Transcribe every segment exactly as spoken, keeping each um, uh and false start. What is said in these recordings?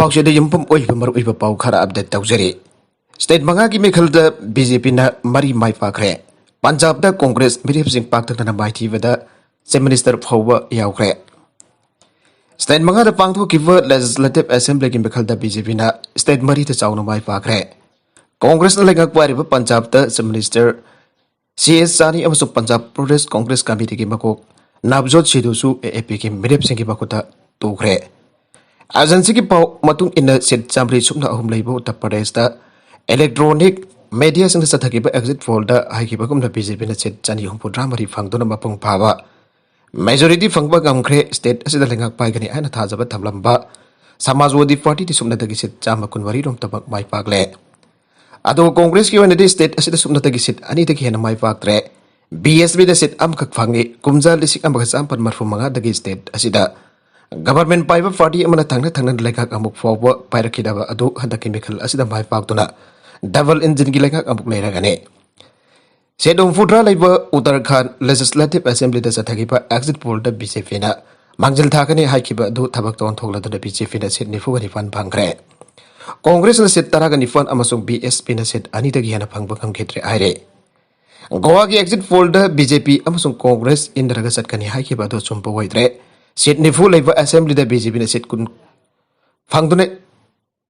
ꯄꯥꯎꯁꯤꯗ ꯌꯨꯝꯐꯝ ꯑꯣꯏꯕ ꯃꯔꯨꯑꯣꯏꯕ ꯄꯥꯎ ꯈꯔ ꯑꯞꯗꯦꯠ ꯇꯧꯖꯔꯤ꯫ ꯁ꯭ꯇꯦꯠ ꯃꯉꯥꯒꯤ ꯃꯤꯈꯜꯗ ꯕꯤ ꯖꯦ ꯄꯤꯅ ꯃꯔꯤ ꯃꯥꯏ ꯄꯥꯛꯈ꯭ꯔꯦ꯫ ꯄꯟꯖꯥꯕꯇ ꯀꯣꯡꯒ꯭ꯔꯦꯁ ꯃꯤꯔꯦꯞꯁꯤꯡ ꯄꯥꯛꯇꯛꯅꯅ ꯃꯥꯏꯊꯤꯕꯗ ꯆꯤꯐ ꯃꯤꯅꯤꯁꯇꯔ ꯐꯥꯎꯕ ꯌꯥꯎꯈ꯭ꯔꯦ꯫ ꯁ꯭ꯇꯦꯠ ꯃꯉꯥꯗ ꯄꯥꯡꯊꯣꯛꯈꯤꯕ ꯂꯦꯖꯤꯁꯂꯦꯇꯤꯚ ꯑꯦꯁꯦꯝꯕ꯭ꯂꯤꯒꯤ ꯃꯤꯈꯜꯗ ꯕꯤ ꯖꯦ ꯄꯤꯅ ꯁ꯭ꯇꯦꯠ ꯃꯔꯤꯗ ꯆꯥꯎꯅ ꯃꯥꯏ ꯄꯥꯛꯈ꯭ꯔꯦ꯫ ꯀꯣꯡꯒ꯭ꯔꯦꯁꯅ ꯂꯩꯉꯥꯛ ꯄꯥꯏꯔꯤꯕ ꯄꯟꯖꯥꯕꯇ ꯆꯤꯐ ꯃꯤꯅꯤꯁꯇꯔ ꯁꯤ ꯑꯦꯁ ꯁꯥꯅꯤ ꯑꯃꯁꯨꯡ ꯄꯟꯖꯥꯕ ꯄ꯭ꯔꯗꯦꯁ ꯀꯣꯡꯒ꯭ꯔꯦꯁ ꯀꯃꯤꯇꯤꯒꯤ ꯃꯀꯣꯛ ꯅꯕꯖꯣꯠ ꯁꯤꯙꯨꯁꯨ ꯑꯦ ꯑꯦ ꯄꯤꯒꯤ ꯃꯤꯔꯦꯞꯁꯤꯡꯒꯤ ꯃꯈꯨꯠꯇ ꯇꯨꯈ꯭ꯔꯦ꯫ ꯑꯦꯖꯦꯟꯁꯤꯒꯤ ꯄꯥꯎ ꯃꯇꯨꯡ ꯏꯟꯅ, ꯁꯤꯠ ꯆꯥꯃꯔꯤ ꯁꯨꯞꯅ ꯑꯍꯨꯝ ꯂꯩꯕ ꯎꯠꯇꯔ ꯄ꯭ꯔꯗꯦꯁꯇ ꯏꯂꯦꯛꯇ꯭ꯔꯣꯅꯤꯛ ꯃꯦꯗꯤꯌꯥꯁꯤꯡꯗ ꯆꯠꯊꯈꯤꯕ ꯑꯦꯛꯖꯤꯠ ꯄꯣꯜꯗ ꯍꯥꯏꯈꯤꯕꯒꯨꯝꯅ ꯕꯤ ꯖꯦ ꯄꯤꯅ ꯁꯤꯠ ꯆꯅꯤ ꯍꯨꯝꯐꯨꯇꯔꯥ ꯃꯔꯤ ꯐꯪꯗꯨꯅ ꯃꯄꯨꯡ ꯐꯥꯕ ꯃꯦꯖꯣꯔꯤꯇꯤ ꯐꯪꯕ ꯉꯝꯈ꯭ꯔꯦ꯫ ꯁ꯭ꯇꯦꯠ ꯑꯁꯤꯗ ꯂꯩꯉꯥꯛ ꯄꯥꯏꯒꯅꯤ ꯍꯥꯏꯅ ꯊꯥꯖꯕ ꯊꯝꯂꯝꯕ ꯁꯃꯥꯖꯋꯥꯗꯤ ꯄꯥꯔꯇꯤꯗꯤ ꯁꯨꯞꯅꯗꯒꯤ ꯁꯤꯠ ꯆꯥꯝꯃ ꯀꯨꯟꯃꯔꯤ ꯔꯣꯝꯇꯃꯛ ꯃꯥꯏ ꯄꯥꯛꯂꯦ꯫ ꯑꯗꯨꯒ ꯀꯣꯡꯒ꯭ꯔꯦꯁꯀꯤ ꯑꯣꯏꯅꯗꯤ ꯁ꯭ꯇꯦꯠ ꯑꯁꯤꯗ ꯁꯨꯞꯅꯇꯒꯤ ꯁꯤꯠ ꯑꯅꯤꯗꯒꯤ ꯍꯦꯟꯅ ꯃꯥꯏ ꯄꯥꯛꯇ꯭ꯔꯦ꯫ ꯕꯤ ꯑꯦꯁ ꯄꯤꯗ ꯁꯤꯠ ꯑꯃꯈꯛ ꯐꯪꯉꯤ꯫ ꯀꯨꯝꯖꯥ ꯂꯤꯁꯤꯡ ꯑꯃꯒ ꯆꯥꯃꯥꯄꯟ ꯃꯔꯤꯐꯨ ꯃꯉꯥꯗꯒꯤ ꯁ꯭ꯇꯦꯠ ꯑꯁꯤꯗ ꯒꯚꯔꯟꯃꯦꯟꯠ ꯄꯥꯏꯕ ꯄꯥꯔꯇꯤ ꯑꯃꯅ ꯊꯪꯅ ꯊꯪꯅꯅ ꯂꯩꯉꯥꯛ ꯑꯃꯨꯛ ꯐꯥꯎꯕ ꯄꯥꯏꯔꯛꯈꯤꯗꯕ ꯑꯗꯨ ꯍꯟꯗꯛꯀꯤ ꯃꯤꯈꯜ ꯑꯁꯤꯗ ꯃꯥꯏ ꯄꯥꯛꯇꯨꯅ ꯗꯕꯜ ꯏꯟꯖꯤꯟꯒꯤ ꯂꯩꯉꯥꯛ ꯑꯃꯨꯛ ꯂꯩꯔꯒꯅꯤ꯫ ꯁꯤꯠ ꯍꯨꯝꯐꯨꯇꯔꯥ ꯂꯩꯕ Uttarakhand legislative ꯑꯦꯁꯦꯝꯕ꯭ꯂꯤꯗ ꯆꯠꯊꯈꯤꯕ exit ꯄꯣꯜꯗ B J ꯄꯤꯅ ꯃꯥꯡꯖꯤꯜ ꯊꯥꯒꯅꯤ ꯍꯥꯏꯈꯤꯕ ꯑꯗꯨ ꯊꯕꯛꯇ ꯑꯣꯟꯊꯣꯛꯂꯗꯨꯅ ꯕꯤ ꯖꯦ ꯄꯤꯅ ꯁꯤꯠ ꯅꯤꯐꯨꯒ ꯅꯤꯄꯥꯟ ꯐꯪꯈ꯭ꯔꯦ꯫ ꯀꯣꯡꯒ꯭ꯔꯦꯁꯅ ꯁꯤꯠ ꯇꯔꯥꯒ ꯅꯤꯄꯥꯟ ꯑꯃꯁꯨꯡ ꯕꯤ ꯑꯦꯁ ꯄꯤꯅ ꯁꯤꯠ ꯑꯅꯤꯗꯒꯤ ꯍꯦꯟꯅ ꯐꯪꯕ ꯉꯝꯈꯤꯗ꯭ꯔꯦ ꯍꯥꯏꯔꯦ꯫ ꯒꯣꯋꯥꯒꯤ ꯑꯦꯛꯖꯤꯠ ꯄꯣꯜꯗ ꯕꯤ ꯖꯦ ꯄꯤ ꯑꯃꯁꯨꯡ ꯀꯣꯡꯒ꯭ꯔꯦꯁ ꯏꯟꯅꯔꯒ ꯆꯠꯀꯅꯤ ꯍꯥꯏꯈꯤꯕ ꯑꯗꯨ ꯑꯆꯨꯝꯕ ꯑꯣꯏꯗ꯭ꯔꯦ꯫ ꯁꯤꯠ ꯅꯤꯐꯨ ꯂꯩꯕ ꯑꯦꯁꯦꯝꯕ꯭ꯂꯤꯗ ꯕꯤ ꯖꯦ ꯄꯤꯅ ꯁꯤꯠ ꯀꯨꯟ ꯐꯪꯗꯨꯅ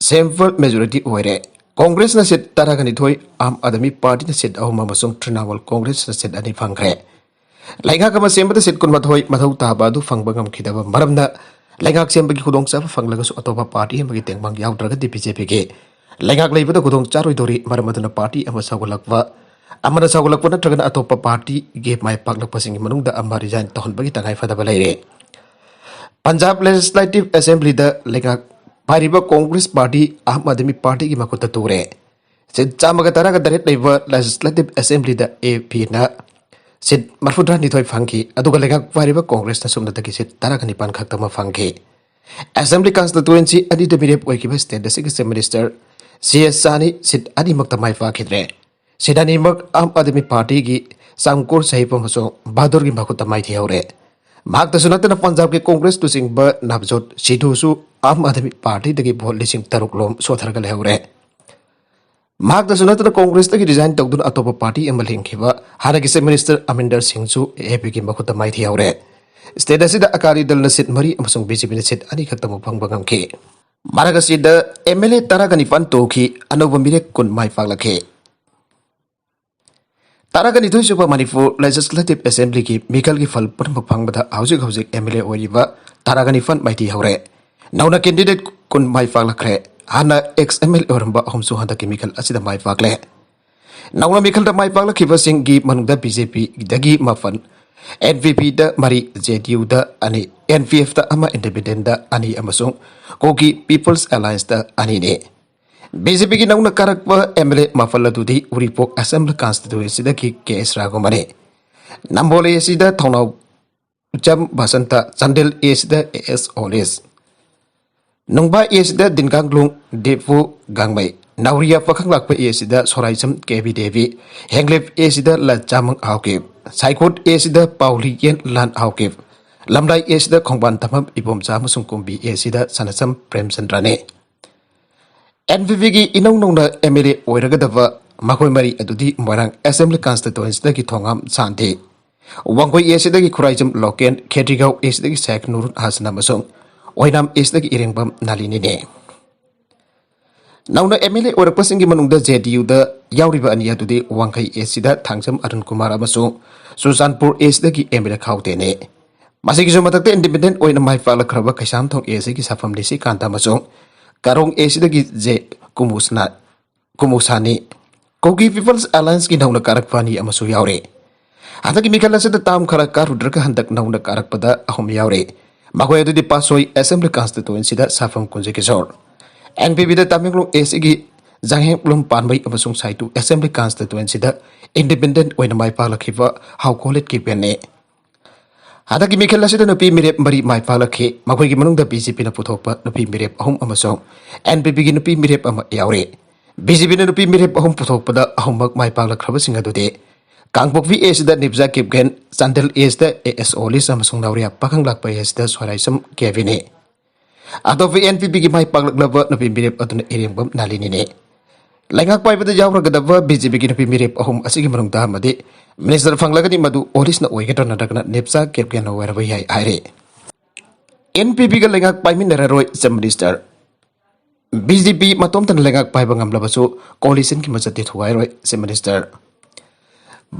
ꯁꯤꯝꯄꯜ ꯃꯦꯖꯣꯔꯤꯇꯤ ꯑꯣꯏꯔꯦ꯫ ꯀꯣꯡꯒ꯭ꯔꯦꯁꯅ ꯁꯤꯠ ꯇꯔꯥꯒ ꯅꯤꯊꯣꯏ, ꯑꯥꯝ ꯑꯥꯗꯃꯤ ꯄꯥꯔꯇꯤꯅ ꯁꯤꯠ ꯑꯍꯨꯝ ꯑꯃꯁꯨꯡ ꯇ꯭ꯔꯤꯅꯥꯃꯨꯜ ꯀꯣꯡꯒ꯭ꯔꯦꯁꯅ ꯁꯤꯠ ꯑꯅꯤ ꯐꯪꯈ꯭ꯔꯦ꯫ ꯂꯩꯉꯥꯛ ꯑꯃ ꯁꯦꯝꯕꯗ ꯁꯤꯠ ꯀꯨꯟꯃꯥꯊꯣꯏ ꯃꯊꯧ ꯇꯥꯕ ꯑꯗꯨ ꯐꯪꯕ ꯉꯝꯈꯤꯗꯕ ꯃꯔꯝꯅ ꯂꯩꯉꯥꯛ ꯁꯦꯝꯕꯒꯤ ꯈꯨꯗꯣꯡꯆꯥꯕ ꯐꯪꯂꯒꯁꯨ ꯑꯇꯣꯞꯄ ꯄꯥꯔꯇꯤ ꯑꯃꯒꯤ ꯇꯦꯡꯕꯥꯡ ꯌꯥꯎꯗ꯭ꯔꯒꯗꯤ ꯕꯤ ꯖꯦ ꯄꯤꯒꯤ ꯂꯩꯉꯥꯛ ꯂꯩꯕꯗ ꯈꯨꯗꯣꯡ ꯆꯥꯔꯣꯏꯗꯧꯔꯤ꯫ ꯃꯔꯝ ꯑꯗꯨꯅ ꯄꯥꯔꯇꯤ ꯑꯃ ꯁꯧꯒꯠꯂꯛꯄ, ꯑꯃꯅ ꯁꯧꯒꯠꯂꯛꯄ ꯅꯠꯇ꯭ꯔꯒꯅ ꯑꯇꯣꯞꯄ ꯄꯥꯔꯇꯤꯒꯤ ꯃꯥꯏ ꯄꯥꯛꯂꯛꯄꯁꯤꯡꯒꯤ ꯃꯅꯨꯡꯗ ꯑꯃ ꯔꯤꯖꯥꯏꯟ ꯇꯧꯍꯟꯕꯒꯤ ꯇꯉꯥꯏ ꯐꯗꯕ ꯂꯩꯔꯦ꯫ ꯄꯟꯖꯥꯕ ꯂꯦꯖꯤꯁꯂꯦꯇꯤꯚ ꯑꯦꯁꯦꯝꯕ꯭ꯂꯤꯗ ꯂꯩꯉꯥꯛ ꯄꯥꯏꯔꯤꯕ ꯀꯣꯡꯒ꯭ꯔꯦꯁ ꯄꯥꯔꯇꯤ ꯑꯥꯝ ꯑꯥꯗꯃꯤ ꯄꯥꯔꯇꯤꯒꯤ ꯃꯈꯨꯠꯇ ꯇꯨꯔꯦ꯫ ꯁꯤꯠ ꯆꯥꯝꯃꯒ ꯇꯔꯥꯒ ꯇꯔꯦꯠ ꯂꯩꯕ ꯂꯦꯖꯤꯁꯂꯦꯇꯤꯚ ꯑꯦꯁꯦꯝꯕ꯭ꯂꯤꯗ ꯑꯦ ꯄꯤꯅ ꯁꯤꯠ ꯃꯔꯤꯐꯨꯇꯔꯥꯅꯤꯊꯣꯏ ꯐꯪꯈꯤ, ꯑꯗꯨꯒ ꯂꯩꯉꯥꯛ ꯄꯥꯏꯔꯤꯕ ꯀꯣꯡꯒ꯭ꯔꯦꯁꯅ ꯁꯨꯞꯅꯇꯒꯤ ꯁꯤꯠ ꯇꯔꯥꯒ ꯅꯤꯄꯥꯟ ꯈꯛꯇꯃꯛ ꯐꯪꯈꯤ꯫ ꯑꯦꯁꯦꯝꯕ꯭ꯂꯤ ꯀꯟꯁꯇꯤꯇꯨꯌꯦꯟꯁꯤ ꯑꯅꯤꯗ ꯃꯤꯔꯦꯞ ꯑꯣꯏꯈꯤꯕ ꯁ꯭ꯇꯦꯠ ꯑꯁꯤꯒꯤ ꯆꯤꯐ ꯃꯤꯅꯤꯁꯇꯔ ꯁꯤ ꯑꯦꯁ ꯁꯥꯅꯤ ꯁꯤꯠ ꯑꯅꯤꯃꯛꯇ ꯃꯥꯏ ꯄꯥꯛꯈꯤꯗ꯭ꯔꯦ꯫ ꯁꯤꯠ ꯑꯅꯤꯃꯛ ꯑꯥꯝ ꯑꯥꯗꯃꯤ ꯄꯥꯔꯇꯤꯒꯤ ꯆꯥꯝꯀꯨꯔ ꯁꯍꯤꯕ ꯑꯃꯁꯨꯡ ꯕꯍꯥꯗꯨꯔꯒꯤ ꯃꯈꯨꯠꯇ ꯃꯥꯏꯊꯤꯍꯧꯔꯦ꯫ ꯃꯍꯥꯛꯇꯁꯨ ꯅꯠꯇꯅ ꯄꯟꯖꯥꯕꯀꯤ ꯀꯣꯡꯒ꯭ꯔꯦꯁ ꯂꯨꯆꯤꯡꯕ ꯅꯕꯖꯣꯠ ꯁꯤꯙꯨꯁꯨ ꯑꯥꯝ ꯑꯥꯗꯃꯤ ꯄꯥꯔꯇꯤꯗꯒꯤ ꯚꯣꯠ ꯂꯤꯁꯤꯡ ꯇꯔꯨꯛ ꯂꯣꯝ ꯁꯣꯊꯔꯒ ꯂꯩꯍꯧꯔꯦ꯫ ꯃꯍꯥꯛꯇꯁꯨ ꯅꯠꯇꯅ ꯀꯣꯡꯒ꯭ꯔꯦꯁꯇꯒꯤ ꯔꯤꯖꯥꯏꯟ ꯇꯧꯗꯨꯅ ꯑꯇꯣꯞꯄ ꯄꯥꯔꯇꯤ ꯑꯃ ꯂꯤꯡꯈꯤꯕ ꯍꯥꯟꯅꯒꯤ ꯆꯤꯐ ꯃꯤꯅꯤꯁꯇꯔ ꯑꯃꯔꯤꯟꯗꯔ ꯁꯤꯡꯁꯨ ꯑꯦ ꯄꯤꯒꯤ ꯃꯈꯨꯠꯇ ꯃꯥꯏꯊꯤꯍꯧꯔꯦ꯫ ꯁ꯭ꯇꯦꯠ ꯑꯁꯤꯗ ꯑꯀꯥꯂꯤ ꯗꯜꯅ ꯁꯤꯠ ꯃꯔꯤ ꯑꯃꯁꯨꯡ ꯕꯤ ꯖꯦ ꯄꯤꯅ ꯁꯤꯠ ꯑꯅꯤꯈꯛꯇꯃꯛ ꯐꯪꯕ ꯉꯝꯈꯤ꯫ ꯃꯔꯛ ꯑꯁꯤꯗ ꯑꯦꯝ ꯑꯦꯜ ꯑꯦ ꯇꯔꯥꯒ ꯅꯤꯄꯥꯟ ꯇꯣꯛꯈꯤ, ꯑꯅꯧꯕ ꯃꯤꯔꯦꯞ ꯀꯨꯟ ꯃꯥꯏ ꯄꯥꯛꯂꯛꯈꯤ꯫ ꯇꯔꯥꯒ ꯅꯤꯊꯣꯏ ꯁꯨꯕ ꯃꯅꯤꯄꯨꯔ ꯂꯦꯖꯤꯁꯂꯦꯇꯤꯚ ꯑꯦꯁꯦꯝꯕ꯭ꯂꯤꯒꯤ ꯃꯤꯈꯜꯒꯤ ꯐꯜ ꯄꯨꯝꯅꯃꯛ ꯐꯪꯕꯗ ꯍꯧꯖꯤꯛ ꯍꯧꯖꯤꯛ ꯑꯦꯝ ꯑꯦꯜ ꯑꯦ ꯑꯣꯏꯔꯤꯕ ꯇꯔꯥꯒ ꯅꯤꯄꯥꯟ ꯃꯥꯏꯊꯤ ꯍꯧꯔꯦ꯫ ꯅꯧꯅ ꯀꯦꯟꯗꯤꯗꯦꯠ ꯀꯨꯟ ꯃꯥꯏ ꯄꯥꯛꯂꯛꯈ꯭ꯔꯦ꯫ ꯍꯥꯟꯅ ꯑꯦꯛꯁ ꯑꯦꯝ ꯑꯦꯜ ꯑꯦ ꯑꯣꯏꯔꯝꯕ ꯑꯍꯨꯝꯁꯨ ꯍꯟꯗꯛꯀꯤ ꯃꯤꯈꯜ ꯑꯁꯤꯗ ꯃꯥꯏ ꯄꯥꯛꯂꯦ꯫ ꯅꯧꯅ ꯃꯤꯈꯜꯗ ꯃꯥꯏ ꯄꯥꯛꯂꯛꯈꯤꯕꯁꯤꯡꯒꯤ ꯃꯅꯨꯡꯗ ꯕꯤ ꯖꯦ ꯄꯤꯗꯒꯤ ꯃꯥꯄꯟ, ꯑꯦꯟ ꯄꯤ ꯄꯤꯗ ꯃꯔꯤ, ꯖꯦ ꯗꯤ ꯌꯨꯗ ꯑꯅꯤ, ꯑꯦꯟ ꯄꯤ ꯑꯦꯐꯇ ꯑꯃ, ꯏꯟꯗꯤꯄꯦꯟꯗꯦꯟꯗ ꯑꯅꯤ ꯑꯃꯁꯨꯡ ꯀꯨꯀꯤ ꯄꯤꯄꯜꯁ ꯑꯦꯂꯥꯌꯟꯁꯇ ꯑꯅꯤꯅꯤ꯫ ꯕꯤ ꯖꯦ ꯄꯤꯒꯤ ꯅꯧꯅ ꯀꯥꯔꯛꯄ ꯑꯦꯝ ꯑꯦꯜ ꯑꯦ ꯃꯥꯄꯜ ꯑꯗꯨꯗꯤ ꯎꯔꯤꯄꯣꯛ ꯑꯦꯁꯦꯝꯕ꯭ꯂꯤ ꯀꯟꯁꯇꯤꯇ꯭ꯋꯦꯟꯁꯤꯗꯒꯤ ꯀꯦ ꯑꯦꯁ ꯔꯥꯘꯨꯃꯅꯤ, ꯅꯝꯕꯣꯜ ꯑꯦ ꯁꯤꯗ ꯊꯧꯅꯥꯎꯖꯝ ꯕꯁꯟꯇ, ꯆꯥꯟꯗꯦꯜ ꯑꯦ ꯁꯤꯗ ꯑꯦ ꯑꯦꯁ ꯑꯣꯂꯤꯁ, ꯅꯨꯡꯕꯥ ꯑꯦ ꯁꯤꯗ ꯗꯤꯟꯒꯥꯡꯂꯨꯡ ꯗꯤꯄꯨ ꯒꯥꯡꯃꯩ, ꯅꯥꯎꯔꯤꯌꯥ ꯄꯥꯈꯪꯂꯥꯛꯄ ꯑꯦ ꯁꯤꯗ ꯁꯣꯔꯥꯏꯖꯝ ꯀꯦ ꯕꯤ ꯗꯦꯕꯤ, ꯍꯦꯡꯂꯦꯞ ꯑꯦ ꯁꯤꯗ ꯂꯟꯆꯥꯃꯪ ꯍꯥꯎꯀꯤꯞ, ꯁꯥꯏꯀꯣꯠ ꯑꯦ ꯁꯤꯗ ꯄꯥꯎꯂꯤꯌꯦꯟ ꯂꯥꯟ ꯍꯥꯎꯀꯤꯞ, ꯂꯝꯂꯥꯏ ꯑꯦ ꯁꯤꯗ ꯈꯣꯡꯕꯥꯟ ꯊꯝꯐꯝ ꯏꯕꯣꯝꯆꯥ ꯑꯃꯁꯨꯡ ꯀꯨꯝꯕꯤ ꯑꯦ ꯁꯤꯗ ꯁꯅꯁꯝ ꯄ꯭ꯔꯦꯝꯆꯟꯗ꯭ꯔꯅꯤ꯫ ꯑꯦꯟ ꯄꯤ ꯄꯤꯒꯤ ꯏꯅꯧ ꯅꯧꯅ ꯑꯦꯝ ꯑꯦꯜ ꯑꯦ ꯑꯣꯏꯔꯒꯗꯕ ꯃꯈꯣꯏ ꯃꯔꯤ ꯑꯗꯨꯗꯤ ꯃꯣꯏꯔꯥꯡ ꯑꯦꯁꯦꯝꯕ꯭ꯂꯤ ꯀꯟꯁꯇꯤꯇ꯭ꯋꯦꯟꯁꯤꯗꯒꯤ ꯊꯣꯉꯥꯝ ꯁꯥꯟꯇꯤ, ꯋꯥꯡꯒꯣꯏ ꯑꯦ ꯁꯤꯗꯒꯤ ꯈꯨꯔꯥꯏꯖꯝ ꯂꯣꯀꯦꯟ, ꯈꯦꯇ꯭ꯔꯤꯒꯥꯎ ꯑꯦ ꯁꯤꯗꯒꯤ ꯁꯦꯈ ꯅꯨꯔꯨꯟ ꯍꯥꯁꯟ ꯑꯃꯁꯨꯡ ꯑꯣꯏꯅꯥꯝ ꯑꯦ ꯁꯤꯗꯒꯤ ꯏꯔꯦꯡꯕꯝ ꯅꯥꯂꯤꯅꯤꯅꯤ꯫ ꯅꯧꯅ ꯑꯦꯝ ꯑꯦꯜ ꯑꯦ ꯑꯣꯏꯔꯛꯄꯁꯤꯡꯒꯤ ꯃꯅꯨꯡꯗ ꯖꯦ ꯗꯤ ꯌꯨꯗ ꯌꯥꯎꯔꯤꯕ ꯑꯅꯤ ꯑꯗꯨꯗꯤ ꯋꯥꯡꯈꯩ ꯑꯦ ꯁꯤꯗ ꯊꯥꯡꯖꯝ ꯑꯔꯨꯟ ꯀꯨꯃꯥꯔ ꯑꯃꯁꯨꯡ ꯆꯨꯔꯆꯥꯟꯄꯨꯔ ꯑꯦ ꯁꯤꯗꯒꯤ ꯑꯦꯝ ꯑꯦꯜ ꯑꯦ ꯈꯥꯎꯇꯦꯅꯤ꯫ ꯃꯁꯤꯒꯤꯁꯨ ꯃꯊꯛꯇ ꯏꯟꯗꯤꯄꯦꯟꯗꯦꯟꯠ ꯑꯣꯏꯅ ꯃꯥꯏ ꯄꯥꯛꯂꯛꯈ꯭ꯔꯕ ꯀꯩꯁꯥꯝꯊꯣꯡ ꯑꯦ ꯁꯤꯒꯤ ꯁꯥꯐꯝ ꯅꯤꯁꯤꯀꯥꯟꯇ ꯑꯃꯁꯨꯡ ꯀꯥꯔꯣꯡ ꯑꯦ ꯁꯤꯗꯒꯤ ꯖꯦ ꯀꯨꯃꯨꯁꯅꯥ, ꯀꯨꯃꯨꯁꯥꯅꯤ꯫ ꯀꯨꯀꯤ ꯄꯤꯄꯜꯁ ꯑꯦꯂꯥꯌꯟꯁꯀꯤ ꯅꯧꯅ ꯀꯥꯔꯛꯄ ꯑꯅꯤ ꯑꯃꯁꯨ ꯌꯥꯎꯔꯤ꯫ ꯍꯟꯗꯛꯀꯤ ꯃꯤꯈꯜ ꯑꯁꯤꯗ ꯇꯥꯝ ꯈꯔ ꯀꯥꯔꯨꯗ꯭ꯔꯒ ꯍꯟꯗꯛ ꯅꯧꯅ ꯀꯥꯔꯛꯄꯗ ꯑꯍꯨꯝ ꯌꯥꯎꯔꯤ꯫ ꯃꯈꯣꯏ ꯑꯗꯨꯗꯤ ꯄꯥꯠꯁꯣꯏ ꯑꯦꯁꯦꯝꯕ꯭ꯂꯤ ꯀꯟꯁꯇꯤꯇ꯭ꯋꯦꯟꯁꯤꯗ ꯁꯥꯐꯝ ꯀꯨꯟꯖ ꯀꯤꯁꯣꯔ, ꯑꯦꯟ ꯄꯤ ꯄꯤꯗ ꯇꯃꯦꯡꯂꯣꯡ ꯑꯦ ꯁꯤꯒꯤ ꯖꯥꯡꯍꯦꯡꯂꯨꯝ ꯄꯥꯟꯕꯩ ꯑꯃꯁꯨꯡ ꯁꯥꯏꯇꯨ ꯑꯦꯁꯦꯝꯕ꯭ꯂꯤ ꯀꯟꯁꯇꯤꯇ꯭ꯋꯦꯟꯁꯤꯗ ꯏꯟꯗꯤꯄꯦꯟꯗꯦꯟꯠ ꯑꯣꯏꯅ ꯃꯥꯏ ꯄꯥꯛꯂꯛꯈꯤꯕ ꯍꯥꯎꯀꯣꯂꯤꯠ ꯀꯤꯄꯦꯟꯅꯤ꯫ ꯍꯟꯗꯛꯀꯤ ꯃꯤꯈꯜ ꯑꯁꯤꯗ ꯅꯨꯄꯤ ꯃꯤꯔꯦꯞ ꯃꯔꯤ ꯃꯥꯏ ꯄꯥꯛꯂꯛꯈꯤ꯫ ꯃꯈꯣꯏꯒꯤ ꯃꯅꯨꯡꯗ ꯕꯤ ꯖꯦ ꯄꯤꯅ ꯄꯨꯊꯣꯛꯄ ꯅꯨꯄꯤ ꯃꯤꯔꯦꯞ ꯑꯍꯨꯝ ꯑꯃꯁꯨꯡ ꯑꯦꯟ ꯄꯤ ꯄꯤꯒꯤ ꯅꯨꯄꯤ ꯃꯤꯔꯦꯞ ꯑꯃ ꯌꯥꯎꯔꯤ꯫ ꯕꯤ ꯖꯦ ꯄꯤꯅ ꯅꯨꯄꯤ ꯃꯤꯔꯦꯞ ꯑꯍꯨꯝ ꯄꯨꯊꯣꯛꯄꯗ ꯑꯍꯨꯝꯃꯛ ꯃꯥꯏ ꯄꯥꯛꯂꯛꯈ꯭ꯔꯕꯁꯤꯡ ꯑꯗꯨꯗꯤ ꯀꯥꯡꯄꯣꯛꯄꯤ ꯑꯦꯁꯤꯗ ꯅꯤꯞꯖꯥ ꯀꯤꯞꯒꯦꯟ, ꯆꯥꯟꯗꯦꯜ ꯑꯦꯁꯤꯗ ꯑꯦ ꯑꯦꯁ ꯑꯣꯂꯤꯁ ꯑꯃꯁꯨꯡ ꯅꯥꯎꯔꯤꯌꯥ ꯄꯥꯈꯪꯂꯥꯛꯄ ꯑꯦꯁꯤꯗ ꯁꯣꯔꯥꯏꯁꯝ ꯀꯦꯕꯤꯅꯤ꯫ ꯑꯇꯣꯞꯄ ꯑꯦꯟ ꯄꯤ ꯄꯤꯒꯤ ꯃꯥꯏ ꯄꯥꯛꯂꯛꯂꯕ ꯅꯨꯄꯤ ꯃꯤꯔꯦꯞ ꯑꯗꯨꯅ ꯏꯔꯦꯡꯕꯝ ꯅꯥꯂꯤꯅꯤꯅꯤ꯫ ꯂꯩꯉꯥꯛ ꯄꯥꯏꯕꯗ ꯌꯥꯎꯔꯒꯗꯕ ꯕꯤ ꯖꯦ ꯄꯤꯒꯤ ꯅꯨꯄꯤ ꯃꯤꯔꯦꯞ ꯑꯍꯨꯝ ꯑꯁꯤꯒꯤ ꯃꯅꯨꯡꯗ ꯑꯃꯗꯤ ꯃꯤꯅꯤꯁꯇꯔ ꯐꯪꯂꯒꯗꯤ ꯃꯗꯨ ꯑꯣꯂꯤꯁꯅ ꯑꯣꯏꯒꯗ꯭ꯔꯥ ꯅꯠꯇ꯭ꯔꯒꯅ ꯅꯤꯞꯖꯥ ꯀꯤꯞꯒꯦꯟꯅ ꯑꯣꯏꯔꯕ ꯌꯥꯏ ꯍꯥꯏꯔꯤ꯫ ꯑꯦꯟ ꯄꯤ ꯄꯤꯒ ꯂꯩꯉꯥꯛ ꯄꯥꯏꯃꯤꯟꯅꯔꯔꯣꯏ, ꯆꯤꯐ ꯃꯤꯅꯤꯁꯇꯔ꯫ ꯕꯤ ꯖꯦ ꯄꯤ ꯃꯇꯣꯝꯇꯅ ꯂꯩꯉꯥꯛ ꯄꯥꯏꯕ ꯉꯝꯂꯕꯁꯨ ꯀꯣꯂꯤꯁꯟꯒꯤ ꯃꯆꯠꯇꯤ ꯊꯨꯒꯥꯏꯔꯣꯏ, chief minister.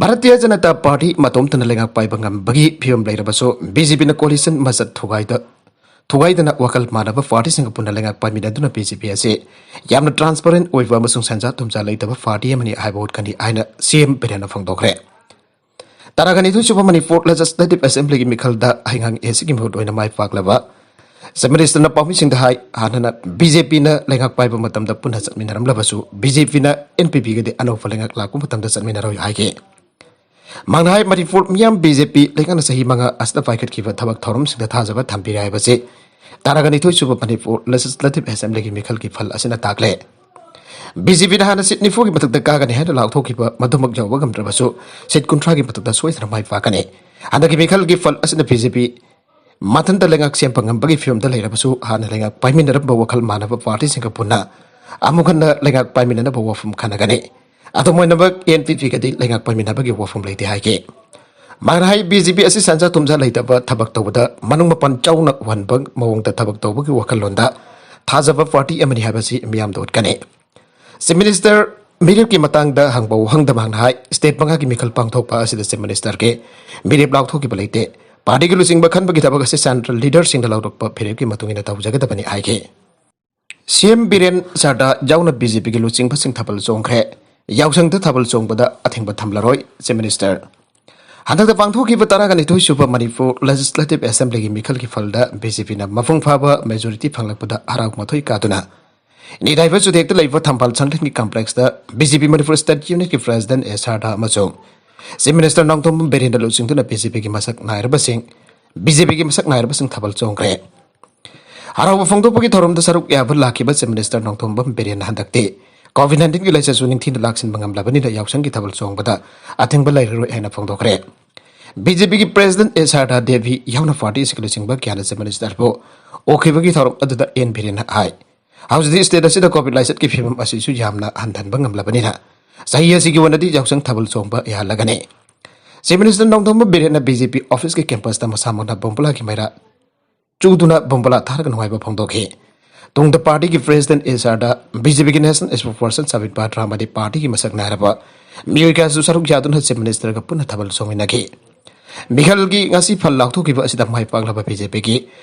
Bharatiya Janata party ꯃꯇꯣꯝꯇꯅ ꯂꯩꯉꯥꯛ ꯄꯥꯏꯕ ꯉꯝꯕꯒꯤ ꯐꯤꯕꯝ ꯂꯩꯔꯕꯁꯨ ꯕꯤ ꯖꯦ ꯄꯤꯅ ꯀꯣꯂꯤꯁꯟ ꯃꯆꯠ ꯊꯨꯒꯥꯏꯗ-, ꯊꯨꯒꯥꯏꯗꯅ ꯋꯥꯈꯜ ꯃꯥꯟꯅꯕ ꯄꯥꯔꯇꯤꯁꯤꯡꯒ ꯄꯨꯟꯅ ꯂꯩꯉꯥꯛ ꯄꯥꯏꯃꯤꯟꯅꯗꯨꯅ ꯕꯤ ꯖꯦ ꯄꯤ ꯑꯁꯤ ꯌꯥꯝꯅ ꯇ꯭ꯔꯥꯟꯁꯄꯔꯦꯟ ꯑꯣꯏꯕ ꯑꯃꯁꯨꯡ ꯁꯦꯟꯖꯥ ꯊꯨꯝꯖꯥ ꯂꯩꯇꯕ ꯄꯥꯔꯇꯤ ꯑꯃꯅꯤ ꯍꯥꯏꯕ ꯎꯠꯀꯅꯤ ꯍꯥꯏꯅ ꯁꯤ ꯑꯦꯝ ꯕꯤꯔꯦꯟꯅ ꯐꯣꯡꯗꯣꯛꯈ꯭ꯔꯦ꯫ ꯇꯔꯥꯒ ꯅꯤꯊꯣꯏ ꯁꯨꯕ ꯃꯅꯤꯄꯨꯔ ꯂꯦꯖꯤꯁꯂꯦꯇꯤꯚ ꯑꯦꯁꯦꯝꯕ꯭ꯂꯤꯒꯤ ꯃꯤꯈꯜꯗ ꯍꯩꯉꯥꯡ ꯑꯦꯁꯤꯒꯤ ꯃꯤꯍꯨꯠ ꯑꯣꯏꯅ ꯃꯥꯏ ꯄꯥꯛꯂꯕ ꯆꯤꯐ ꯃꯤꯅꯤꯁꯇꯔꯅ ꯄꯥꯎꯃꯤꯁꯤꯡꯗ ꯍꯥꯏ, ꯍꯥꯟꯅꯅ ꯕꯤ ꯖꯦ ꯄꯤꯅ ꯂꯩꯉꯥꯛ ꯄꯥꯏꯕ ꯃꯇꯝꯗ ꯄꯨꯟꯅ ꯆꯠꯃꯤꯟꯅꯔꯝꯂꯕꯁꯨ ꯕꯤ ꯖꯦ ꯄꯤꯅ ꯑꯦꯟ ꯄꯤ ꯄꯤꯒꯗꯤ ꯑꯅꯧꯕ ꯂꯩꯉꯥꯛ ꯂꯥꯛꯄ ꯃꯇꯝꯗ ꯆꯠꯃꯤꯟꯅꯔꯣꯏ ꯍꯥꯏꯈꯤ꯫ ꯃꯍꯥꯛꯅ ꯍꯥꯏ, ꯃꯅꯤꯄꯨꯔ ꯃꯤꯌꯥꯝ ꯕꯤ ꯖꯦ ꯄꯤ ꯂꯩꯉꯥꯛꯅ ꯆꯍꯤ ꯃꯉꯥ ꯑꯁꯤꯗ ꯄꯥꯏꯈꯠꯈꯤꯕ ꯊꯕꯛ ꯊꯧꯔꯝꯁꯤꯡꯗ ꯊꯥꯖꯕ ꯊꯝꯕꯤꯔꯦ ꯍꯥꯏꯕꯁꯤ ꯇꯔꯥꯒ ꯅꯤꯊꯣꯏ ꯁꯨꯕ ꯃꯅꯤꯄꯨꯔ ꯂꯦꯖꯤꯁꯂꯦꯇꯤꯚ ꯑꯦꯁꯦꯝꯕ꯭ꯂꯤꯒꯤ ꯃꯤꯈꯜꯒꯤ ꯐꯜ ꯑꯁꯤꯅ ꯇꯥꯛꯂꯦ꯫ ꯕꯤ ꯖꯦ ꯄꯤꯅ ꯍꯥꯟꯅ ꯁꯤꯠ ꯅꯤꯐꯨꯒꯤ ꯃꯊꯛꯇ ꯀꯥꯒꯅꯤ ꯍꯥꯏꯅ ꯂꯥꯎꯊꯣꯛꯈꯤꯕ ꯃꯗꯨꯃꯛ ꯌꯧꯕ ꯉꯝꯗ꯭ꯔꯕꯁꯨ ꯁꯤꯠ ꯀꯨꯟꯊ꯭ꯔꯥꯒꯤ ꯃꯊꯛꯇ ꯁꯣꯏꯗꯅ ꯃꯥꯏ ꯄꯥꯛꯀꯅꯤ꯫ ꯍꯟꯗꯛꯀꯤ ꯃꯤꯈꯜꯒꯤ ꯐꯜ ꯑꯁꯤꯅ ꯕꯤ ꯖꯦ ꯄꯤ ꯃꯊꯟꯇ ꯂꯩꯉꯥꯛ ꯁꯦꯝꯕ ꯉꯝꯕꯒꯤ ꯐꯤꯕꯝꯗ ꯂꯩꯔꯕꯁꯨ ꯍꯥꯟꯅ ꯂꯩꯉꯥꯛ ꯄꯥꯏꯃꯤꯟꯅꯔꯝꯕ ꯋꯥꯈꯜ ꯃꯥꯟꯅꯕ ꯄꯥꯔꯇꯤꯁꯤꯡꯒ ꯄꯨꯟꯅ ꯑꯃꯨꯛ ꯍꯟꯅ ꯂꯩꯉꯥꯛ ꯄꯥꯏꯃꯤꯟꯅꯅꯕ ꯋꯥꯐꯝ ꯈꯟꯅꯒꯅꯤ꯫ ꯑꯗꯨꯝ ꯑꯣꯏꯅꯃꯛ ꯑꯦꯟ ꯄꯤ ꯄꯤꯒꯗꯤ ꯂꯩꯉꯥꯛ ꯄꯥꯏꯃꯤꯟꯅꯕꯒꯤ ꯋꯥꯐꯝ ꯂꯩꯇꯦ ꯍꯥꯏꯈꯤ꯫ ꯃꯍꯥꯛꯅ ꯍꯥꯏ, ꯕꯤ ꯖꯦ ꯄꯤ ꯑꯁꯤ ꯁꯦꯟꯖꯥ ꯊꯨꯝꯖꯥ ꯂꯩꯇꯕ ꯊꯕꯛ ꯇꯧꯕꯗ ꯃꯅꯨꯡ ꯃꯄꯥꯟ ꯆꯥꯎꯅ ꯎꯍꯟꯕ ꯃꯑꯣꯡꯗ ꯊꯕꯛ ꯇꯧꯕꯒꯤ ꯋꯥꯈꯜꯂꯣꯟꯗ ꯊꯥꯖꯕ ꯄꯥꯔꯇꯤ ꯑꯃꯅꯤ ꯍꯥꯏꯕꯁꯤ ꯃꯤꯌꯥꯝꯗ ꯎꯠꯀꯅꯤ꯫ ꯆꯤꯐ ꯃꯤꯅꯤꯁꯇꯔ ꯃꯤꯔꯦꯞꯀꯤ ꯃꯇꯥꯡꯗ ꯍꯪꯕ ꯋꯥꯍꯪꯗ ꯃꯍꯥꯛꯅ ꯍꯥꯏ, ꯁ꯭ꯇꯦꯠ ꯃꯉꯥꯒꯤ ꯃꯤꯈꯜ ꯄꯥꯡꯊꯣꯛꯄ ꯑꯁꯤꯗ ꯆꯤꯐ ꯃꯤꯅꯤꯁꯇꯔꯒꯤ ꯃꯤꯔꯦꯞ ꯂꯥꯎꯊꯣꯛꯈꯤꯕ ꯂꯩꯇꯦ꯫ ꯄꯥꯔꯇꯤꯒꯤ ꯂꯨꯆꯤꯡꯕ ꯈꯟꯕꯒꯤ ꯊꯕꯛ ꯑꯁꯤ ꯁꯦꯟꯇ꯭ꯔꯦꯜ ꯂꯤꯗꯔꯁꯤꯡꯅ ꯂꯧꯔꯛꯄ ꯐꯤꯔꯦꯞꯀꯤ ꯃꯇꯨꯡ ꯏꯟꯅ ꯇꯧꯖꯒꯗꯕꯅꯤ ꯍꯥꯏꯈꯤ꯫ ꯁꯤ ꯑꯦꯝ ꯕꯤꯔꯦꯟ ꯁꯔꯗꯥ ꯌꯥꯎꯅ ꯕꯤ ꯖꯦ ꯄꯤꯒꯤ ꯂꯨꯆꯤꯡꯕꯁꯤꯡ ꯊꯥꯕꯜ ꯆꯣꯡꯈ꯭ꯔꯦ꯫ ꯌꯥꯎꯁꯪꯗ ꯊꯥꯕꯜ ꯆꯣꯡꯕꯗ ꯑꯊꯤꯡꯕ ꯊꯝꯂꯔꯣꯏ, ꯆꯤꯐ ꯃꯤꯅꯤꯁꯇꯔ꯫ ꯍꯟꯗꯛꯇ ꯄꯥꯡꯊꯣꯛꯈꯤꯕ ꯇꯔꯥꯒ ꯅꯤꯊꯣꯏ ꯁꯨꯕ ꯃꯅꯤꯄꯨꯔ ꯂꯦꯖꯤꯁꯂꯦꯇꯤꯚ ꯑꯦꯁꯦꯝꯕ꯭ꯂꯤꯒꯤ ꯃꯤꯈꯜꯒꯤ ꯐꯜꯗ ꯕꯤ ꯖꯦ ꯄꯤꯅ ꯃꯄꯨꯡ ꯐꯥꯕ ꯃꯦꯖꯣꯔꯤꯇꯤ ꯐꯪꯂꯛꯄꯗ ꯍꯔꯥꯎ ꯃꯊꯣꯏ ꯀꯥꯗꯨꯅ ꯅꯤꯗꯥꯏꯕ ꯆꯨꯗꯦꯛꯇ ꯂꯩꯕ ꯊꯝꯕꯥꯜ ꯁꯪꯂꯦꯟꯒꯤ ꯀꯝꯄ꯭ꯂꯦꯛꯁꯇ ꯕꯤ ꯖꯦ ꯄꯤ ꯃꯅꯤꯄꯨꯔ ꯁ꯭ꯇꯦꯠ ꯌꯨꯅꯤꯠꯀꯤ ꯄ꯭ꯔꯦꯁꯤꯗꯦꯟꯠ ꯑꯦ ꯁꯥꯔꯗꯥ ꯑꯃꯁꯨꯡ ꯆꯤꯐ ꯃꯤꯅꯤꯁꯇꯔ ꯅꯣꯡꯊꯣꯝꯕꯝ ꯕꯤꯔꯦꯟꯅ ꯂꯨꯆꯤꯡꯗꯨꯅ ꯕꯤ ꯖꯦ ꯄꯤꯒꯤ ꯃꯁꯛ ꯅꯥꯏꯔꯕꯁꯤꯡ, ꯕꯤ ꯖꯦ ꯄꯤꯒꯤ ꯃꯁꯛ ꯅꯥꯏꯔꯕꯁꯤꯡ ꯊꯥꯕꯜ ꯆꯣꯡꯈ꯭ꯔꯦ꯫ ꯍꯔꯥꯎꯕ ꯐꯣꯡꯗꯣꯛꯄꯒꯤ ꯊꯧꯔꯝꯗ ꯁꯔꯨꯛ ꯌꯥꯕ ꯂꯥꯛꯈꯤꯕ ꯆꯤꯐ ꯃꯤꯅꯤꯁꯇꯔ ꯅꯣꯡꯊꯣꯝꯕꯝ ꯕꯤꯔꯦꯟꯅ ꯍꯟꯗꯛꯇꯤ ꯀꯣꯚꯤꯗ ꯅꯥꯏꯟꯇꯤꯟꯒꯤ ꯂꯥꯏꯆꯠꯁꯨ ꯅꯤꯡꯊꯤꯅ ꯂꯥꯛꯁꯤꯟꯕ ꯉꯝꯂꯕꯅꯤꯅ ꯌꯥꯎꯁꯪꯒꯤ ꯊꯥꯕꯜ ꯆꯣꯡꯕꯗ ꯑꯊꯤꯡꯕ ꯂꯩꯔꯔꯣꯏ ꯍꯥꯏꯅ ꯐꯣꯡꯗꯣꯛꯈ꯭ꯔꯦ꯫ ꯕꯤ ꯖꯦ ꯄꯤꯒꯤ ꯄ꯭ꯔꯦꯁꯤꯗꯦꯟꯠ ꯑꯦꯁ ꯁꯥꯔꯗꯥ ꯗꯦꯕꯤ ꯌꯥꯎꯅ ꯄꯥꯔꯇꯤ ꯑꯁꯤꯒꯤ ꯂꯨꯆꯤꯡꯕ ꯀꯌꯥꯅ ꯆꯤꯐ ꯃꯤꯅꯤꯁꯇꯔꯕꯨ ꯑꯣꯛꯈꯤꯕꯒꯤ ꯊꯧꯔꯝ ꯑꯗꯨꯗ ꯑꯦꯟ ꯕꯤꯔꯦꯟꯅ ꯍꯥꯏ, ꯍꯧꯖꯤꯛꯇꯤ ꯁ꯭ꯇꯦꯠ ꯑꯁꯤꯗ ꯀꯣꯚꯤꯗ ꯂꯥꯏꯆꯠꯀꯤ ꯐꯤꯕꯝ ꯑꯁꯤꯁꯨ ꯌꯥꯝꯅ ꯍꯟꯊꯍꯟꯕ ꯉꯝꯂꯕꯅꯤꯅ ꯆꯍꯤ ꯑꯁꯤꯒꯤ ꯑꯣꯏꯅꯗꯤ ꯌꯥꯎꯁꯪ ꯊꯥꯕꯜ ꯆꯣꯡꯕ ꯌꯥꯍꯜꯂꯒꯅꯤ꯫ ꯆꯤꯐ ꯃꯤꯅꯤꯁꯇꯔ ꯅꯣꯡꯊꯣꯝꯕꯝ ꯕꯤꯔꯦꯟꯅ ꯕꯤ ꯖꯦ ꯄꯤ ꯑꯣꯐꯤꯁꯀꯤ ꯀꯦꯝꯄꯁꯇ ꯃꯁꯥꯃꯛꯅ ꯕꯣꯝꯕꯨꯂꯥꯒꯤ ꯃꯩꯔꯥ ꯆꯨꯗꯨꯅ ꯕꯣꯝꯕꯨꯂꯥ ꯊꯥꯔꯒ ꯅꯨꯡꯉꯥꯏꯕ ꯐꯣꯡꯗꯣꯛꯈꯤ꯫ ꯇꯨꯡꯗ ꯄꯥꯔꯇꯤꯒꯤ ꯄ꯭ꯔꯦꯁꯤꯗꯦꯟꯠ ꯑꯦꯁ ꯁꯥꯔꯗꯥ ꯕꯤ ꯖꯦ ꯄꯤꯒꯤ ꯅꯦꯁꯅꯦꯜ ꯁ꯭ꯄꯣꯛꯁꯄꯔꯁꯟ ꯁꯕꯤꯠ ꯄꯥꯇ꯭ꯔꯥ ꯑꯃꯗꯤ ꯄꯥꯔꯇꯤꯒꯤ ꯃꯁꯛ ꯅꯥꯏꯔꯕ ꯃꯤꯑꯣꯏ ꯀꯌꯥꯁꯨ ꯁꯔꯨꯛ ꯌꯥꯗꯨꯅ ꯆꯤꯐ ꯃꯤꯅꯤꯁꯇꯔꯒ ꯄꯨꯟꯅ ꯊꯥꯕꯜ ꯆꯣꯡꯃꯤꯟꯅꯈꯤ꯫ ꯃꯤꯈꯜꯒꯤ ꯉꯁꯤ ꯐꯜ ꯂꯥꯎꯊꯣꯛꯈꯤꯕ ꯑꯁꯤꯗ ꯃꯥꯏ ꯄꯥꯛꯂꯕ ꯕꯤ ꯖꯦ ꯄꯤꯒꯤ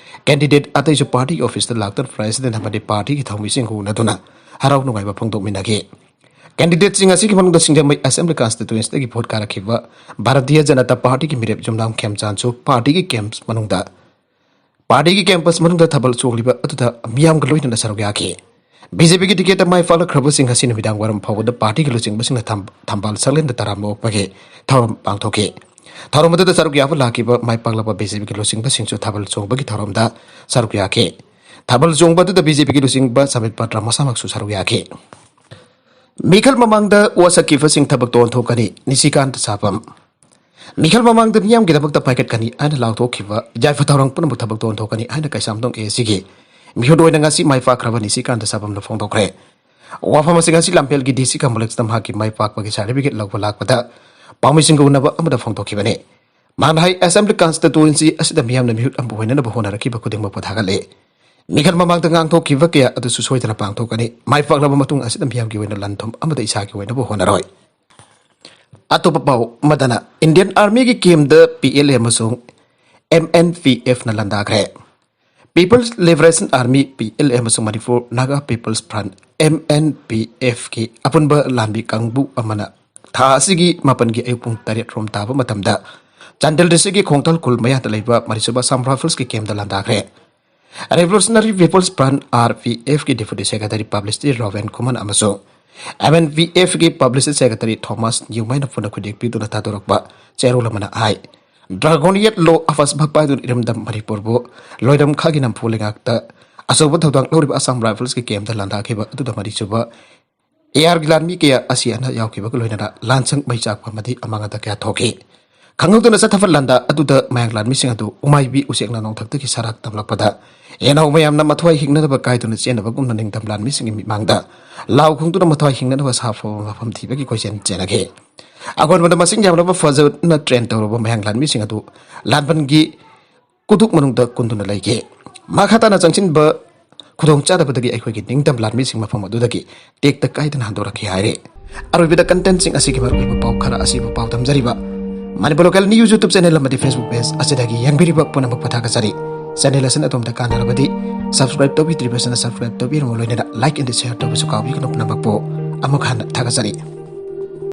ꯀꯦꯟꯗꯤꯗꯦꯠ ꯑꯇꯩꯁꯨ ꯄꯥꯔꯇꯤꯒꯤ ꯑꯣꯐꯤꯁꯇ ꯂꯥꯛꯇꯨꯅ ꯄ꯭ꯔꯦꯁꯤꯗꯦꯟꯠ ꯑꯃꯗꯤ ꯄꯥꯔꯇꯤꯒꯤ ꯊꯧꯃꯤꯁꯤꯡꯒ ꯎꯅꯗꯨꯅ ꯍꯔꯥꯎ ꯅꯨꯡꯉꯥꯏꯕ ꯐꯣꯡꯗꯣꯛꯃꯤꯟꯅꯈꯤ꯫ ꯀꯦꯟꯗꯤꯗꯦꯠꯁꯤꯡ ꯑꯁꯤꯒꯤ ꯃꯅꯨꯡꯗ ꯁꯤꯡꯖꯃꯩ ꯑꯦꯁꯦꯝꯕ꯭ꯂꯤ ꯀꯟꯁꯇꯤꯇ꯭ꯋꯦꯟꯁꯤꯗꯒꯤ ꯚꯣꯠ ꯀꯥꯔꯛꯈꯤꯕ ꯚꯥꯔꯇꯤꯌ ꯖꯅꯇꯥ ꯄꯥꯔꯇꯤꯒꯤ ꯃꯤꯔꯦꯞ ꯌꯨꯝꯅꯥꯝ ꯈꯦꯝꯆꯥꯟꯁꯨ ꯄꯥꯔꯇꯤꯒꯤ ꯀꯦꯝꯞꯁ ꯃꯅꯨꯡꯗ ꯄꯥꯔꯇꯤꯒꯤ ꯀꯦꯝꯄꯁ ꯃꯅꯨꯡꯗ ꯊꯥꯕꯜ ꯆꯣꯡꯂꯤꯕ ꯑꯗꯨꯗ ꯃꯤꯌꯥꯝꯒ ꯂꯣꯏꯅꯅ ꯁꯔꯨꯛ ꯌꯥꯈꯤ꯫ ꯕꯤ ꯖꯦ ꯄꯤꯒꯤ ꯇꯤꯀꯦꯠꯇ ꯃꯥꯏ ꯄꯥꯛꯂꯛꯈ꯭ꯔꯕꯁꯤꯡ ꯉꯁꯤ ꯅꯨꯃꯤꯗꯥꯡ ꯋꯥꯏꯔꯝ ꯐꯥꯎꯕꯗ ꯄꯥꯔꯇꯤꯒꯤ ꯂꯨꯆꯤꯡꯕꯁꯤꯡꯅ ꯊꯝ-, ꯊꯝꯕꯥꯜ ꯁꯪꯂꯦꯟꯗ ꯇꯔꯥꯝꯅ ꯑꯣꯛꯄꯒꯤ ꯊꯧꯔꯝ ꯄꯥꯡꯊꯣꯛꯈꯤ꯫ ꯊꯧꯔꯝ ꯑꯗꯨꯗ ꯁꯔꯨꯛ ꯌꯥꯕ ꯂꯥꯛꯈꯤꯕ ꯃꯥꯏ ꯄꯥꯛꯂꯕ ꯕꯤ ꯖꯦ ꯄꯤꯒꯤ ꯂꯨꯆꯤꯡꯕꯁꯤꯡꯁꯨ ꯊꯥꯕꯜ ꯆꯣꯡꯕꯒꯤ ꯊꯧꯔꯝꯗ ꯁꯔꯨꯛ ꯌꯥꯈꯤ꯫ ꯊꯥꯕꯜ ꯆꯣꯡꯕ ꯑꯗꯨꯗ ꯕꯤ ꯖꯦ ꯄꯤꯒꯤ ꯂꯨꯆꯤꯡꯕ ꯁꯃꯤꯠ ꯄꯇ꯭ꯔ ꯃꯁꯥꯃꯛꯁꯨ ꯁꯔꯨꯛ ꯌꯥꯈꯤ꯫ ꯃꯤꯈꯜ ꯃꯃꯥꯡꯗ ꯋꯥꯁꯛꯈꯤꯕꯁꯤꯡ ꯊꯕꯛꯇ ꯑꯣꯟꯊꯣꯛꯀꯅꯤ, ꯅꯤꯁꯤꯀꯥꯟꯇ ꯁꯥꯄꯝ꯫ ꯃꯤꯈꯜ ꯃꯃꯥꯡꯗ ꯃꯤꯌꯥꯝꯒꯤꯗꯃꯛꯇ ꯄꯥꯏꯈꯠꯀꯅꯤ ꯍꯥꯏꯅ ꯂꯥꯎꯊꯣꯛꯈꯤꯕ ꯌꯥꯏꯐ ꯊꯧꯔꯥꯡ ꯄꯨꯝꯅꯃꯛ ꯊꯕꯛꯇ ꯑꯣꯟꯊꯣꯛꯀꯅꯤ ꯍꯥꯏꯅ ꯀꯩꯁꯥꯝꯊꯣꯡ ꯑꯦ ꯁꯤꯒꯤ ꯃꯤꯍꯨꯠ ꯑꯣꯏꯅ ꯉꯁꯤ ꯃꯥꯏ ꯄꯥꯛꯈ꯭ꯔꯕ ꯅꯤꯁꯤꯀꯥꯟꯇ ꯁꯥꯄꯝꯅ ꯐꯣꯡꯗꯣꯛꯈ꯭ꯔꯦ꯫ ꯋꯥꯐꯝ ꯑꯁꯤ ꯉꯁꯤ ꯂꯝꯐꯦꯜꯒꯤ ꯗꯤ ꯁꯤ ꯀꯝꯄ꯭ꯂꯦꯛꯁꯇ ꯃꯍꯥꯛꯀꯤ ꯃꯥꯏ ꯄꯥꯛꯄꯒꯤ ꯁꯥꯔꯇꯤꯐꯤꯀꯦꯠ ꯂꯧꯕ ꯂꯥꯛꯄꯗ ꯄꯥꯎꯃꯤꯁꯤꯡꯒ ꯎꯅꯕ ꯑꯃꯗ ꯐꯣꯡꯗꯣꯛꯈꯤꯕꯅꯤ꯫ ꯃꯍꯥꯛꯅ ꯍꯥꯏ, ꯑꯦꯁꯦꯝꯕ꯭ꯂꯤ ꯀꯟꯁꯇꯤꯇ꯭ꯋꯦꯟꯁꯤ ꯑꯁꯤꯗ ꯃꯤꯌꯥꯝꯅ ꯃꯤꯍꯨꯠ ꯑꯃ ꯑꯣꯏꯅꯅꯕ ꯍꯣꯠꯅꯔꯛꯈꯤꯕ ꯈꯨꯗꯤꯡꯃꯛꯄꯨ ꯊꯥꯒꯠꯂꯤ꯫ ꯃꯤꯈꯜ ꯃꯃꯥꯡꯗ ꯉꯥꯡꯊꯣꯛꯈꯤꯕ ꯀꯌꯥ ꯑꯗꯨꯁꯨ ꯁꯣꯏꯗꯅ ꯄꯥꯡꯊꯣꯛꯀꯅꯤ꯫ ꯃꯥꯏ ꯄꯥꯛꯂꯕ ꯃꯇꯨꯡ ꯑꯁꯤꯗ ꯃꯤꯌꯥꯝꯒꯤ ꯑꯣꯏꯅ ꯂꯟ ꯊꯨꯝ ꯑꯃꯗ ꯏꯁꯥꯒꯤ ꯑꯣꯏꯅꯕ ꯍꯣꯠꯅꯔꯣꯏ꯫ ꯑꯇꯣꯞꯄ ꯄꯥꯎ ꯑꯃꯗꯅ, ꯏꯟꯗꯤꯌꯟ ꯑꯥꯔꯃꯤꯒꯤ ꯀꯦꯝꯗ ꯄꯤ ꯑꯦꯜ ꯑꯦ ꯑꯃꯁꯨꯡ ꯑꯦꯝ ꯑꯦꯟ ꯄꯤ ꯑꯦꯐꯅ ꯂꯥꯟꯗꯥꯈ꯭ꯔꯦ꯫ Peoples liberation army, P L A, ꯑꯃꯁꯨꯡ Manipur Naga peoples front, M N P ꯑꯦꯐꯀꯤ ꯑꯄꯨꯟꯕ ꯂꯥꯟꯃꯤ ꯀꯥꯡꯕꯨ ꯑꯃꯅ ꯊꯥ ꯑꯁꯤꯒꯤ ꯃꯥꯄꯟꯒꯤ ꯑꯌꯨꯛ ꯄꯨꯡ ꯇꯔꯦꯠ ꯔꯣꯝ ꯇꯥꯕ ꯃꯇꯝꯗ ꯆꯥꯟꯗꯦꯜ ꯗꯤꯁꯇ꯭ꯔꯤꯛꯀꯤ ꯈꯣꯡꯊꯜ ꯈꯨꯜ ꯃꯌꯥꯗ ꯂꯩꯕ ꯃꯔꯤꯁꯨꯕ ꯑꯁꯥꯝ ꯔꯥꯏꯐꯜꯁꯀꯤ ꯀꯦꯝꯗ ꯂꯥꯟꯗꯥꯈ꯭ꯔꯦ꯫ Revolutionary peoples front, R P ꯑꯦꯐꯀꯤ deputy secretary publicity Roben Khuman ꯑꯃꯁꯨꯡ ꯑꯦꯝ ꯑꯦꯟ ꯄꯤ ꯑꯦꯐꯀꯤ ꯄꯕ꯭ꯂꯤꯁꯤꯇꯤ ꯁꯦꯀ꯭ꯔꯦꯇꯔꯤ ꯊꯣꯃꯥꯁ ꯅ꯭ꯌꯨꯃꯥꯏꯅ ꯄꯨꯟꯅ ꯈꯨꯗꯦꯛ ꯄꯤꯗꯨꯅ ꯊꯥꯗꯣꯔꯛꯄ ꯆꯦꯔꯣꯜ ꯑꯃꯅ ꯍꯥꯏ, ꯗ꯭ꯔꯥꯒꯣꯅꯤꯌꯠ ꯂꯣ ꯑꯐꯁꯕ ꯄꯥꯏꯗꯨꯅ ꯏꯔꯝꯗꯝ ꯃꯅꯤꯄꯨꯔꯕꯨ ꯂꯣꯏꯔꯝ ꯈꯥꯒꯤ ꯅꯝꯐꯨ ꯂꯩꯉꯥꯛꯇ ꯑꯆꯧꯕ ꯊꯧꯗꯥꯡ ꯂꯧꯔꯤꯕ ꯑꯁꯥꯝ ꯔꯥꯏꯐꯜꯁꯀꯤ ꯀꯦꯝꯗ ꯂꯥꯟꯗꯥꯈꯤꯕ ꯑꯗꯨꯗ ꯃꯔꯤꯁꯨꯕ ꯑꯦ ꯑꯥꯔꯒꯤ ꯂꯥꯟꯃꯤ ꯀꯌꯥ ꯑꯁꯤ ꯑꯅꯥ ꯌꯥꯎꯈꯤꯕꯒ ꯂꯣꯏꯅꯅ ꯂꯥꯟꯁꯪ ꯃꯩ ꯆꯥꯛꯄ ꯑꯃꯗꯤ ꯑꯃꯥꯡ ꯑꯇꯥ ꯀꯌꯥ ꯊꯣꯛꯈꯤ꯫ ꯈꯪꯍꯧꯗꯅ ꯆꯠꯊꯕ ꯂꯥꯟꯗ ꯑꯗꯨꯗ ꯃꯌꯥꯡ ꯂꯥꯟꯃꯤꯁꯤꯡ ꯑꯗꯨ ꯎꯃꯥꯏꯕꯤ ꯎꯆꯦꯛꯅ ꯅꯣꯡꯊꯛꯇꯒꯤ ꯁꯔꯥꯛ ꯇꯝꯂꯛꯄꯗ ꯌꯦꯅꯥꯎ ꯃꯌꯥꯝꯅ ꯃꯊ꯭ꯋꯥꯏ ꯍꯤꯡꯅꯅꯕ ꯀꯥꯏꯗꯨꯅ ꯆꯦꯟꯅꯕꯒꯨꯝꯅ ꯅꯤꯡꯊꯝ ꯂꯥꯟꯃꯤꯁꯤꯡꯒꯤ ꯃꯤꯠꯃꯥꯡꯗ ꯂꯥꯎ ꯈꯣꯡꯗꯨꯅ ꯃꯊ꯭ꯋꯥꯏ ꯍꯤꯡꯅꯅꯕ ꯁꯥꯐꯕ ꯃꯐꯝ ꯊꯤꯕꯒꯤ ꯀꯣꯏꯆꯦꯟ ꯆꯦꯟꯅꯈꯤ꯫ ꯑꯀꯣꯟꯕꯗ ꯃꯁꯤꯡ ꯌꯥꯝꯂꯕ ꯐꯖꯅ ꯇ꯭ꯔꯦꯟ ꯇꯧꯔꯕ ꯃꯌꯥꯡ ꯂꯥꯟꯃꯤꯁꯤꯡ ꯑꯗꯨ ꯂꯥꯟꯕꯟꯒꯤ ꯀꯨꯗꯨꯛ ꯃꯅꯨꯡꯗ ꯀꯨꯟꯗꯨꯅ ꯂꯩꯈꯤ꯫ ꯃꯈꯥ ꯇꯥꯅ ꯆꯪꯁꯤꯟꯕ ꯈꯨꯗꯣꯡ ꯆꯥꯗꯕꯗꯒꯤ ꯑꯩꯈꯣꯏꯒꯤ ꯅꯤꯡꯇꯝ ꯂꯥꯟꯃꯤꯁꯤꯡ ꯃꯐꯝ ꯑꯗꯨꯗꯒꯤ ꯇꯦꯛꯇ ꯀꯥꯏꯗꯅ ꯍꯟꯗꯣꯔꯛꯈꯤ ꯍꯥꯏꯔꯤ꯫ ꯑꯔꯣꯏꯕꯗ contentꯁꯤꯡ ꯑꯁꯤꯒꯤ ꯃꯔꯨꯑꯣꯏꯕ ꯄꯥꯎ ꯈꯔ ꯑꯁꯤꯕꯨ ꯄꯥꯎꯗꯝꯖꯔꯤꯕ Manipur Local News YouTube channel ꯑꯃꯗꯤ Facebook page ꯑꯁꯤꯗꯒꯤ ꯌꯦꯡꯕꯤꯔꯤꯕ ꯄꯨꯝꯅꯃꯛꯄꯨ ꯊꯥꯒꯠꯆꯔꯤ꯫ Channel ꯑꯁꯤꯅ ꯑꯗꯣꯝꯗ ꯀꯥꯟꯅꯔꯕꯗꯤ subscribe ꯇꯧꯕꯤꯗ꯭ꯔꯤꯕꯁꯤꯅ subscribe ꯇꯧꯕꯤꯔꯝꯃꯨ, ꯂꯣꯏꯅꯅ like and share ꯇꯧꯕꯁꯨ ꯀꯥꯎꯕꯤꯒꯅꯨ꯫ ꯄꯨꯝꯅꯃꯛꯄꯨ ꯑꯃꯨꯛ ꯍꯟꯅ ꯊꯥꯒꯠꯆꯔꯤ꯫